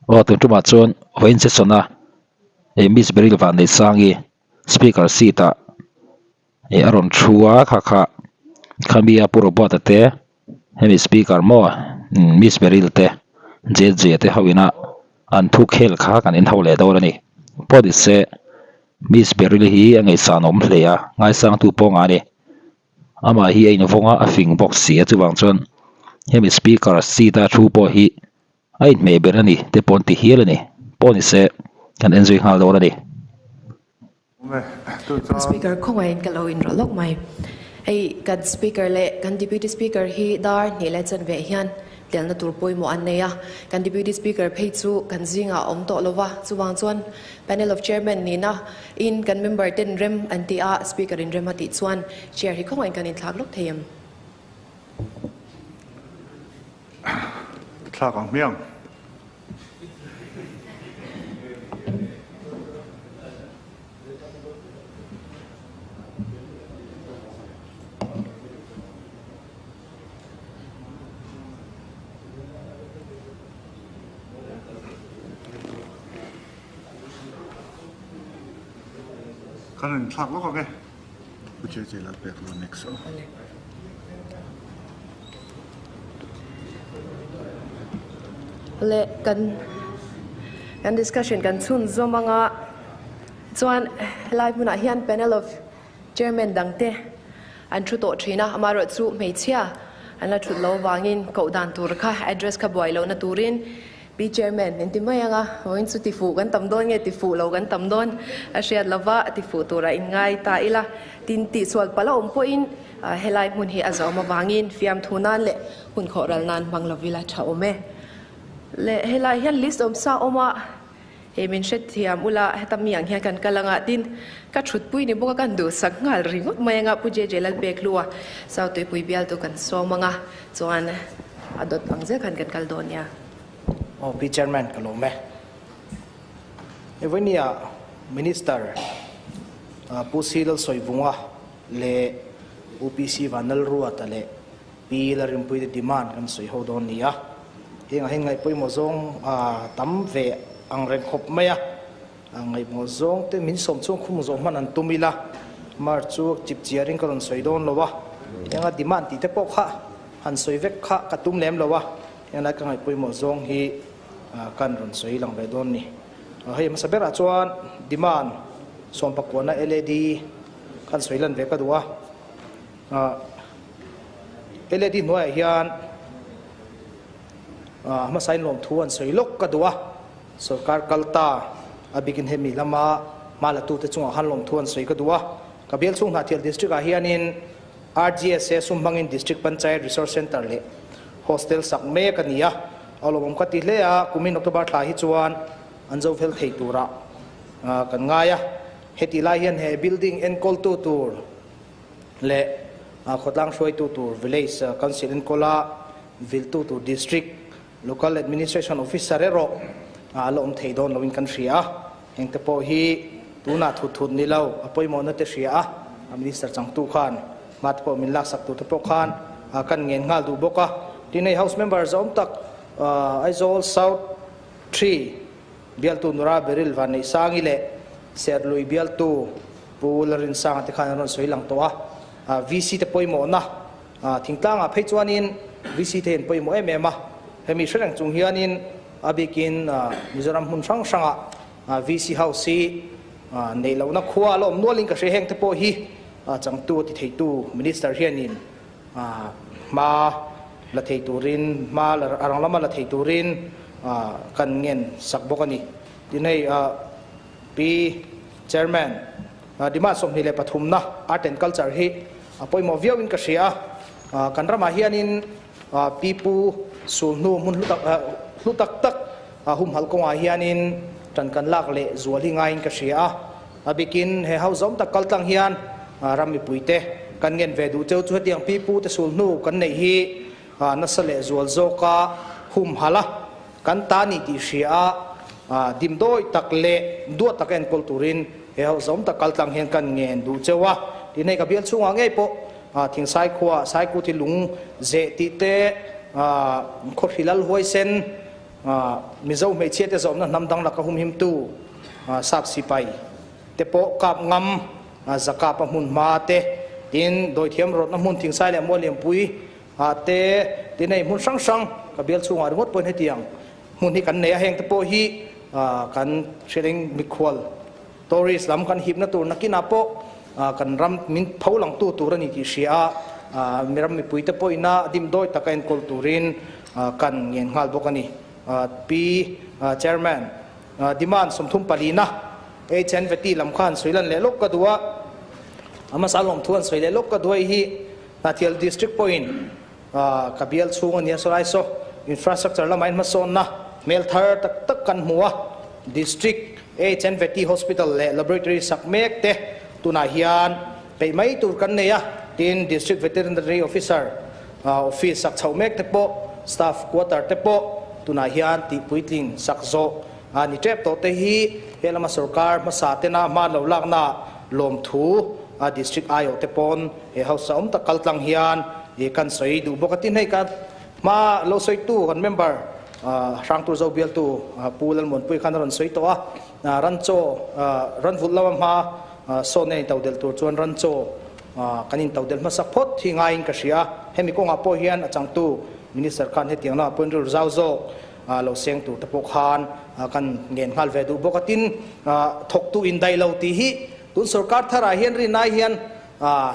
Aw tun tumah chuan vawiin session a ih Miss Beryl Vanneihsangi speaker seat ah ih a rawn thu a kha kha khami a Pu Robert-a te hemi speaker maw Miss Beryl te JJ te ho ina an thu khel kha kan en ho leh dawn a ni pawh ni se Miss Beryl hi a ngaihsan awm hle a ngaisangtu pawh nga a ni. Amah hi a invawng a, a fing bawk si a, chuvang chuan hemi speaker seat a thu pawh hi a inhmeh ber a ni te pawh an ti hial a ni. Pawh ni se kan en zui nghal dawn a ni. Speaker khawngaihin ka lo inrawlh lawk mai. Hei kan Speaker leh kan Deputy Speaker hi dar hnih leh chanve hian Telna tur pawimawh an nei a, kan Deputy Speaker phei chu kan zingah a awm tawh lo va, chuvang chuan Panel of Chairman nihna in kan member ten rem an ti a, Speaker in rem a tih chuan Chair hi khawngaihin kan inthlak lawk thei em? Thlak ang hmiang. Kan in thlak lawk ang e. Pu Che Che lal pek lo next aw. Le kan kan discussion kan chhun zawm anga chuan helai hmunah hian panel of Chairman dangte an thu tawh thin a, amaherawh chu hmeichhia an la thut lo vangin koh dan tur kha address kha buai lohna turin Pi Chairman min ti mai ang a, vawiin chu tifuh kan tam dawn nge tifuh lo kan tam dawn a hriat lova tifuh turah in ngai ta ila, tin tihsual palh a awm pawhin helai hmun hi a zawm avangin fiamthu nan leh hun khawh ral nan hmang lovila tha awm e. Leh helai hian list awm sa awm a. Hei min hrethiam ula heta mi ang hian kan kal anga tin ka thutpui ni bawk a kan duhsak nghal ringawt mai anga Pu JJ Lalpekhlua South Tuipui bialtu kan sawm anga chuan a dawt ang zel khan kan kal dawn nia. Aw Pi Chairman ka lawm e. Evonia Minister Pu C Lalsawivunga leh UPC Vanlalruata leh Pi Larinpuii te demand kan sawi ho dawn ni a, hengah hian ngaih pawimawh zawng tam ve ang reng khawp mai a, ngaihmawh zawng te min sawm chhung khum zawh hman an tum ila, mar chu chip chiarin ka rawn sawi dawn lo a, henga demand tih te pawh kha han sawi vek kha ka tum lem lo a, henglai ka ngaih pawimawh zawng hi kan rawn sawi lang ve dawn ni. Hei hmasa berah chuan demand sawmpakuana LAD kan sawi lan ve ka duh a. LAD hnuaiah hian hmasain lawmthu an sawi lawk ka duh a, sorkar kal ta a bikin hemi lama hma la tute chungah khan lawmthu an sawi ka duh a. Ka bial chhung Hnahthial District ah hianin RGSA sum hmangin District Panchayat Resource Centre leh Hostel sak mek a ni a, a lawmawm ka ti hle a, kumin October thla hi chuan an zo fel thei turah kan ngai a. Hetih lai hian he building enkawltu tur leh khawtlang hruaitu tur Village Council enkawla viltu tur District Local Administration Officer erawh a la awm thei dawn loin kan hria a. Hengte pawh hi tunah thut thut ni lo, a pawimawhna te hria a, Minister changtu khan hma te pawh min laksak tur te pawh khan kan ngen nghal duh bawk a. Tin hei House Member zawm tak Aizawl South Tree bialtu Nura Beryl Vanneihsangi leh Serlui bialtu Pu Lalrinsanga te khan an rawn sawi lang tawh a, VC te pawimawhna thingtlangah phei chuanin VC te hi an pawimawh em em a, hemi hre reng chung hianin a bikin Mizoram hmun hrang hrangah VC House hi neih lohna khua a la awm nualin ka hria, heng te pawh hi changtu a ti theitu Minister hianin hma la thei turin hma a rang lama la thei turin kan ngen sak bawk a ni. Tin hei Pi Chairman, Demand 23 na Art and Culture hi a pawimawh viau in ka hria a, kan ramah hianin Pi Pu Sulhnu hmun hlu tak tak humhalh kawngah hianin tan kan lak leh zual hi ngaiin ka hria a, a bikin he ho zawm tak kaltlang hian ram mipuite kan ngen ve duh cheu chu hetiang Pi Pu te sulhnu kan neih hi nasa leh zual zawka humhalh a Kan ta ni tih hria a, dimdawi tak leh duat taka enkawl turin he ho zawm tak kaltlang hian kan ngen duh cheu a. Tin hei ka bial chhungah ngei pawh Thingsai khua Saikut hi lung zeh tih te, Khawhri lal huaisen Mizo hmeichhia te zawmna hnam dang laka humhimtu Sap sipai te pawh kap ngam Zakapa hmun hma te, tin dawithiam rawtna hmun Thingsai leh Muallianpui ah te, tin hei hmun hrang hrang ka bial chhungah ringawt pawhin hetiang hmun hi kan nei a, heng te pawh hi kan hriatin mikhual tourist lam kan hipna tur nakinah pawh kan ram min pho langtu tur a ni tih hria a, ram mipui te pawhina dimdawi taka enkawl turin kan ngen nghal bawk a ni. Pi Chairman, Demand 34 na HNVT lam khan sawi lan leh lawk ka duh a, a hmasa lawmthu an sawi leh lawk ka duh a, hei hi Hnahthial District pawhin ka bial chhung a nia saw lai saw infrastructure lama inhmasawnna hmel thar tak tak kan hmu a, District HNVT Hospital leh Laboratory sak mek te tunah hian peih mai tur kan nei a, tin District Veterinary Officer office sak chhoh mek te pawh staff quarter te pawh tunah hian tihpuitling sak zawh a ni tep tawh te hi he lama sorkar hmasa tena hma lo lakna lawmthu a district aiawh te pawn he hausa awm tak kal tlang hian i kan sawi duh bawk a tin hei ka hma lo sawitu kan member Hrangtu Zo bialtu Pu Lalmuanpui khan a rawn sawi tawh a ranchaw ranvulh lama hma sawn a intodelh tur chuan ranchaw kan intodelh hmasa phawt hi ngaiin ka hria hemi kawngah pawh hian a changtu minister khan hetiang lamah pawhin rilru zau zawk lo seng tur te pawh khan kan ngen nghal ve duh bawk a. Tin, thawktu indaih lo tih hi tun sorkar tharah hian rinai hian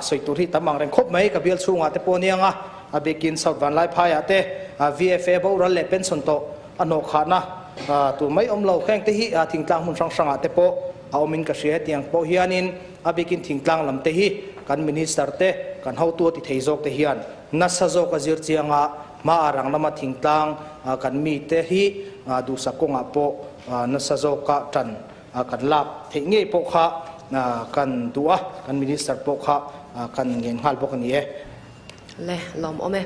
sawi tur hi tam ang reng khawp mai. Ka bial chhungah te pawh aniang a, a bikin South Vanlaiphaiah te VFA boral leh pension tawh a hnawh khahna tur mai awm lo. Heng te hi thingtlang hmun hrang hrangah te pawh a awmin ka hria. Hetiang pawh hianin a bikin thingtlang lam te hi kan minister te, kan hotu a ti thei zawk te hian nasa zawk a zir chiang a, Hma a rang lama thingtlang kan mite hi duhsak kawngah pawh nasa zawka tan kan lak theih ngei pawh kha kan duh a, kan Minister pawh kha kan ngen nghal bawk a ni e. Le lawmawm e.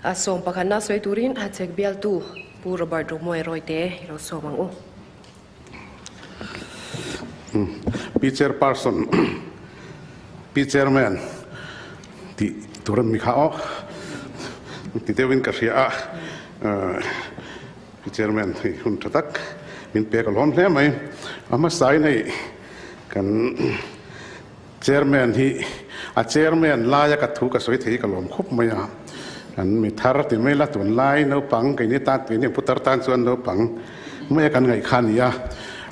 A sawm pakhatna sawi turin Hachhek bialtu Pu Robert Romoe Rawite i lo sawm ang u. Pi Chairperson, Pi Chairman tih tur an mi kha aw ti deuhin ka hria a, Pi Chairman hei hun tha tak min pek a lawm hle mai. A hmasain hei kan Chairman hi a chairman laia ka thu ka sawi thei hi ka lawm khawp mai a, kan mi thar ti mai la tunlai naupang keini tan keini putar tan chuan naupang mai a kan ngaih kha a ni a,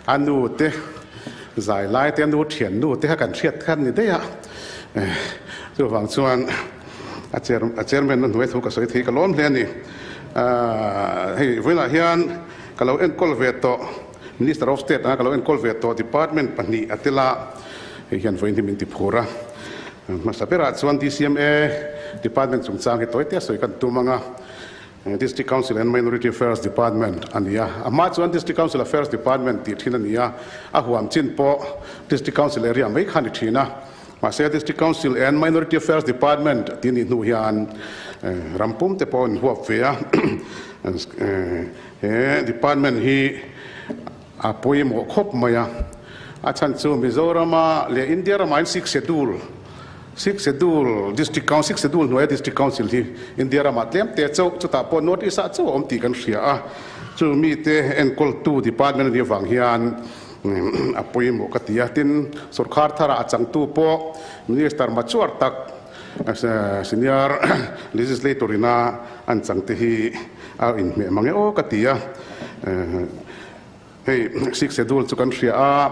a nu te zai lai te a nu thian nu te kha kan hriat kha a ni daih a, chuvang chuan a chair a chairman na hnuai thu ka sawi thei hi ka lawm hle a ni. Hei vawiinah hian ka lo enkawl ve tawh. Minister of State anga ka lo enkawl ve tawh department pahnih a tel a, hei hian vawiin hi min ti phur a. Hmasa berah chuan DCMA department chungchang hi tawi te a sawi kan tum ang a, District Council and Minority Affairs Department a ni a. A hma chuan District Council Affairs Department tih thin a ni a, a huam chin pawh District Council area mai kha a ni thin a. Mahse District Council and Minority Affairs Department tih a nih hnu hian ram pum te pawh an huap ve a. He department hi a pawimawh khawp mai a, a chhan chu Mizorama leh India ramah hian Sixth Schedule, Sixth Schedule District Council, Sixth Schedule hnuaia District Council hi India ramah tlem te chauh, chutah pawh North East ah chauh a awm tih kan hria a, chu mite enkawltu department a nih avang hian a pawimawh ka ti a. Tin, sorkar tharah a changtu pawh Minister machuar tak Senior Legislator ina an changte hi a inhmeh mang e aw ka ti a. Hei Sixth Schedule chu kan hria a,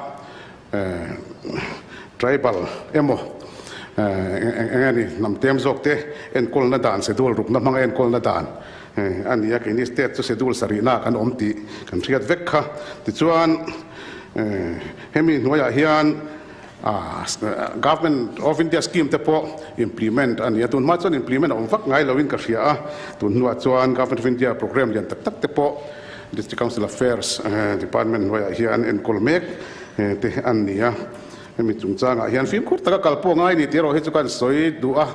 Tribal emaw eng nge ni hnam tlem zawk te enkawlna dan Schedule rukna hmanga enkawlna dan a ni a, keini State chu Schedule sarihna kan awm tih kan hriat vek kha. Tichuan hemi hnuaiah hian Government of India scheme te pawh implement a ni a, tun hma chuan implement a awm vak ngai loin ka hria a, tun hnuah chuan Government of India programme lian tak tak te pawh District Council Affairs Department hnuaiah hian enkawl mek te an ni a, hemi chungchangah hian fimkhur taka kal pawh ngai ni tih erawh hi chu ka han sawi duh a,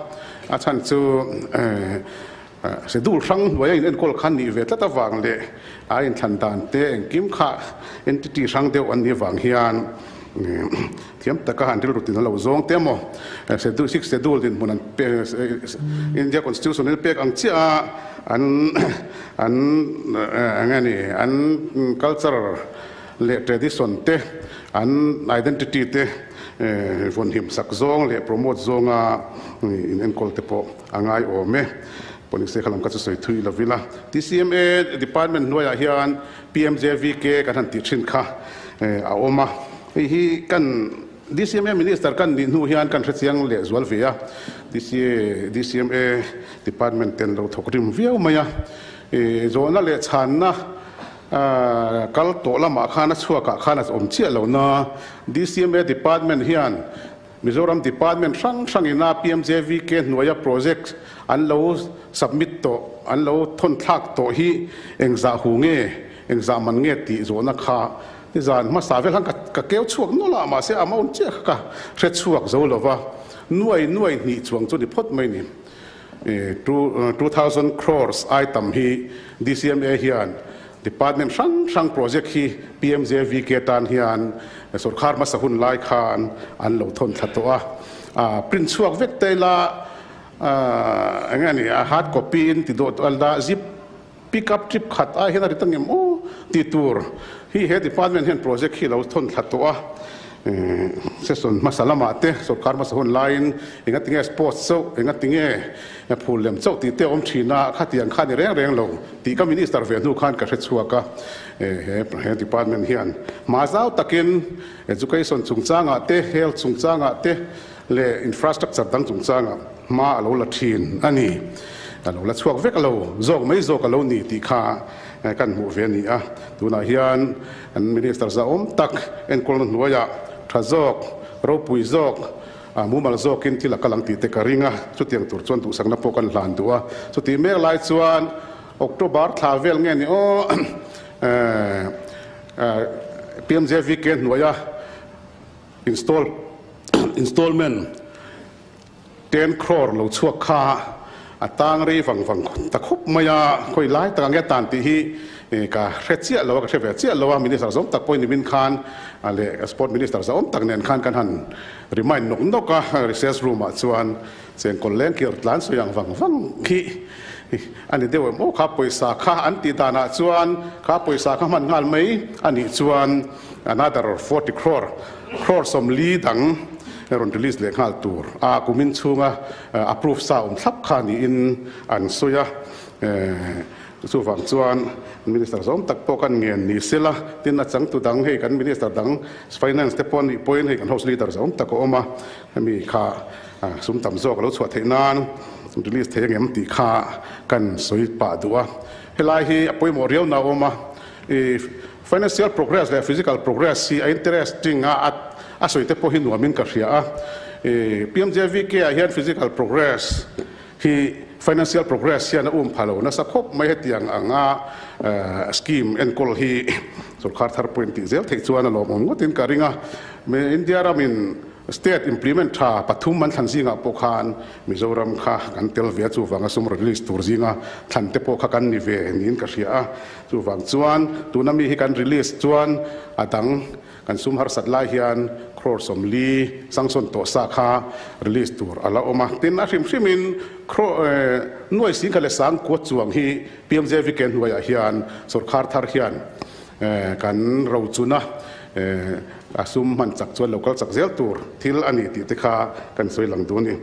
a chhan chu Schedule hrang hnuaia in enkawl khan nih ve tlat avang leh a inthlan dan te engkim kha entity hrang deuh an nih avang hian. Thiam taka han rilru tin a lo zawng te emaw Sixth Schedule dinhmun an India Constitution in pek ang chiah a an an eng nge ni an culture leh tradition te an identity te vawnhim sak zawng leh promote zawnga in enkawl te pawh a ngai awm e. Pawh kha lam kha chu sawi thui lo ila. TCMA department hnuaiah hian PMJVK kan han tih thin kha a awm a. Hei hi kan DCMA Minister kan nih hnu hian kan hrechiang leh zual ve a. DCA, DCMA department ten lo thawk rim viau mai a. Zawhna leh chhanna kal tawh lamah khan a chhuakah khan a awm chiah lo na. DCMA department hian Mizoram department hrang hrangina PMJVK hnuaia project an lo submit tawh, an lo thawn thlak tawh hi engzah hu nge, engzah man nge tih zawhna kha nizan hmasa vel khan ka keu chhuak nawlh a, mahse amount chiah kha ka hre chhuak zo lo va, nuai nuai hnih chuang chu ni phawt mai ni. 2000 crores ai tam hi DCMA hian Department hrang hrang project hi PMJVK tan hian sorkar hmasa hun lai khan an lo thawn thla tawh a, print chhuak vek te ila eng nge ni a hard copy in ti dawh tawh a, zip pick up trip khat ai hian a ri ta ngem aw tih tur hi he department hian project hi lo thawn thla tawh a. Session hmasa lamah te sorkar hmasa hun laiin engatinge sports chauh, engatinge phul lem chauh tih te a awm thin a, khatiang kha ni reng reng lo tih ka minister ve hnu khan ka hre chhuak a. He he department hian hma zau takin education chungchangah te, health chungchangah te leh infrastructure dang chungchangah hma a lo la thin a ni. A lo la chhuak vek lo, zawk mai zawk a lo ni tih kha kan hmuh ve a ni a. Tunah hian An Minister zahawm tak enkawlna hnuaiah tha zawk, ropui zawk, mumal zawkin thil a kal ang tih te ka ring a, chutiang tur chuan duhsakna pawh kan hlan duh a. Chutih mek lai chuan October thla vel nge ni aw PMJVK hnuaia install installment 10 crore lo chhuak kha a tang rei vang vang ta khawp mai a, khawi lai tak ang nge tan tih hi ka hre chiah lo a, ka hre ve chiah lo a, Minister zawm tak pawhin nimin khan leh Sport Minister zawm tak nen khan kan han remind nawk nawk a, recess room ah chuan chengkawl leng kir tlan sawi ang vang vang hi a ni deuh em aw, kha pawisa kha an tih danah chuan kha pawisa kha hman nghal mai a nih chuan another 40 crore Crore 40 dang rawn release leh nghal tur a kumin chhunga approve sa awm thlap kha niin an sawi a. Chuvang chuan Minister zawm tak pawh kan ngen ni sela, tin a changtu dang hei kan Minister dang Finance te pawh anih pawhin hei kan House Leader zawm tak a awm a, hemi kha sum tam zawk a lo chhuah theih nan release thei angem tih kha kan sawi pah duh a. Helai hi a pawimawh riau na awm a, Financial progress leh physical progress hi a interesting a, a sawi te pawh hi nuamin ka hria a. PMJVK ah hian physical progress hi financial progress hian a um pha lo nasa khawp mai hetiang anga scheme enkawl hi sorkar thar pawhin tih zel theih chuan a lawmawm ngawtin ka ring a. India ramin state implement tha pathum an thlan zingah pawh khan Mizoram kha kan tel ve a, chuvanga sum release tur zinga thlan te pawh kha kan ni ve niin ka hria a. Chuvang chuan tuna mi hi kan release chuan a dang kan sum harsat lai hian crore 40 sanction tawh sa kha release tur a la awm a. Tin, a hrim hrimin crore nuai singkhat leh sangkua chuang hi PMJVK hnuaiah hian sorkar thar hian kan rochuna a sum hman chak chuan lo kal chak zel tur thil a ni tih te kha kan sawi lang duh a ni.